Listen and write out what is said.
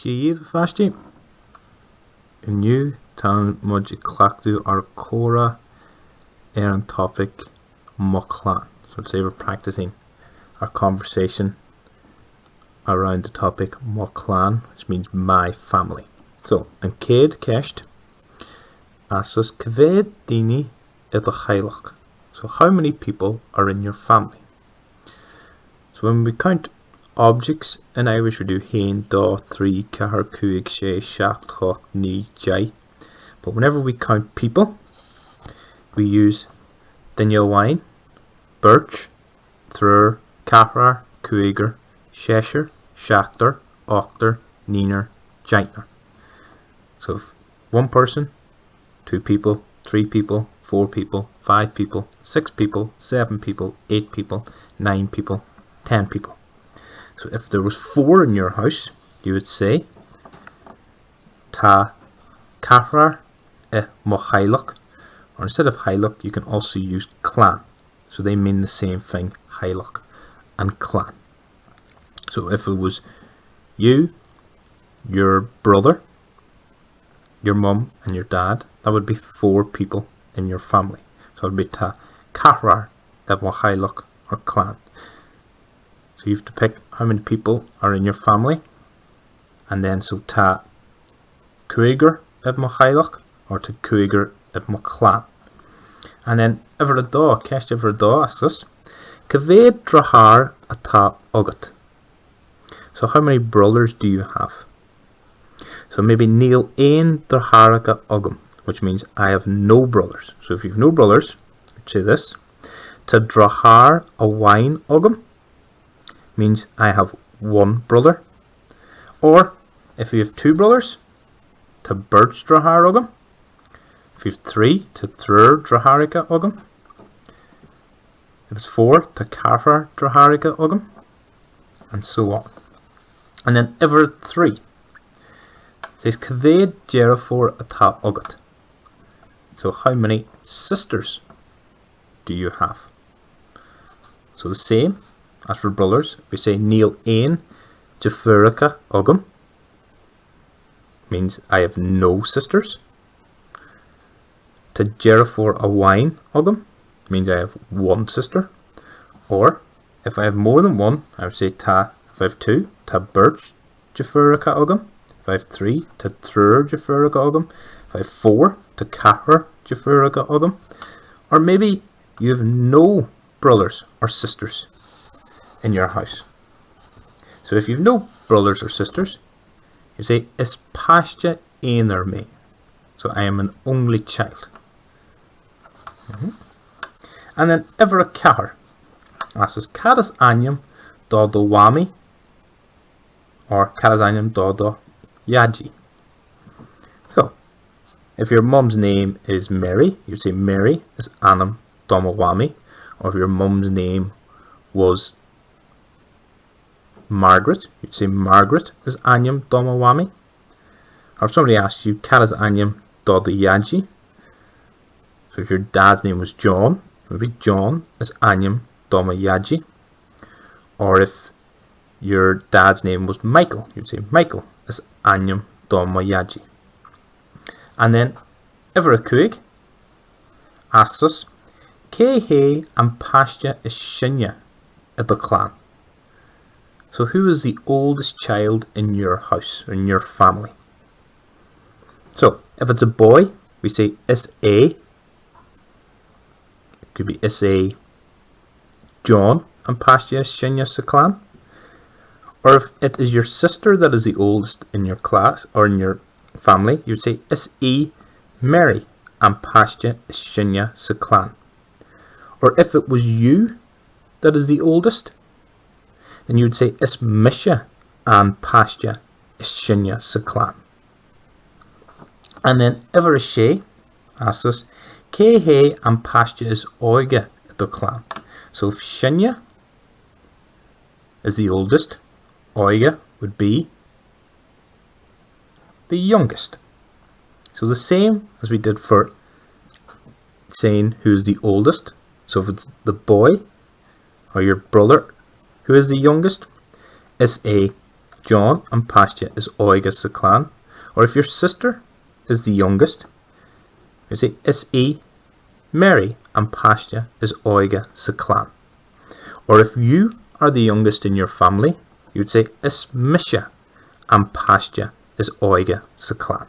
Dia dhaoibh, a pháistí. Inniu tá muid ag cleachtadh ár comhrá ar an topaic 'Mo Chlann'. So today we're practicing our conversation around the topic 'Mo Chlann', which means my family. So, an chéad cheist, asks us Cá mhéad daoine i do theaghlach? So how many people are in your family? So when we count objects in Irish we do haon, dó, trí, ceathair, cúig, sé, seacht, hocht, naoi, deich. But whenever we count people, we use duine amháin, beirt, triúr, ceathrar, cúigear, seisear, seachtar, ochtar, naonúr, deichniúr. So if one person, two people, three people, four people, five people, six people, seven people, eight people, nine people, ten people. So if there was four in your house, you would say Tá ceathrar i mo theaghlach. Or instead of theaghlach, you can also use clann. So they mean the same thing, theaghlach and clann. So if it was you, your brother, your mum and your dad, that would be four people in your family. So it would be tá ceathrar i mo theaghlach or clann. So you have to pick how many people are in your family and then so tá cúigear i mo theaghlach or tá cúigear i mo chlann. And then uimhir a dó, ceist uimhir a dó asks us, Cá mhéad deartháir atá agat? So how many brothers do you have? So maybe níl aon deartháireacha agam, which means I have no brothers. So if you've no brothers, say this. Tá deartháir amháin agam means I have one brother. Or if you have two brothers, tá beirt deartháir agam. If you have three, tá triúr deartháireacha agam. If it's four, tá ceathrar deartháireacha agam. And so on. And then uimhir 3 says Cá mhéad deirfiúr atá agat? So how many sisters do you have? So the same as for brothers, we say Níl aon deirfiúracha agam means I have no sisters. Tá deirfiúr amháin agam means I have one sister. Or if I have more than one, I would say tá, if I have two, tá beirt deirfiúracha agam. If I have three, tá triúr deirfiúracha agam. If I have four, tá ceathrar deirfiúracha agam. Or maybe you have no brothers or sisters in your house. So if you've no brothers or sisters, you say is páiste aonair mé. So I am an only child. Mm -hmm. And then uimhir a ceathair. Asks us cad is ainm do do mhamaí or cad is ainm do do dhaidí. So, if your mum's name is Mary, you'd say Mary is ainm do mo mhamaí. Or if your mum's name was Margaret, you'd say Margaret is ainm do mo mhamaí. Or if somebody asks you cad is ainm do do dhaidí, so if your dad's name was John, it would be John is ainm do mo dhaidí. Or if your dad's name was Michael, you'd say Michael is ainm do mo dhaidí. And then uimhir a cúig asks us, Cé hé an páiste is sine i do chlann? So who is the oldest child in your house, or in your family? So if it's a boy, we say is é. It could be is é John an páiste is sine sa chlann. Or if it is your sister that is the oldest in your class or in your family, you would say is í Mary an páiste is sine sa chlann. Or if it was you that is the oldest, then you would say is mise an páiste is sine sa chlann. And then uimhir a sé asks us cé hé an páiste is óige i do chlann. So if sine is the oldest, óige would be the youngest. So the same as we did for saying who is the oldest. So if it's the boy or your brother who is the youngest, is é John an páiste is óige sa chlann, or if your sister is the youngest, you say Is í Mary an páiste is óige sa chlann. Or if you are the youngest in your family, you would say Is mise an páiste is óige sa chlann.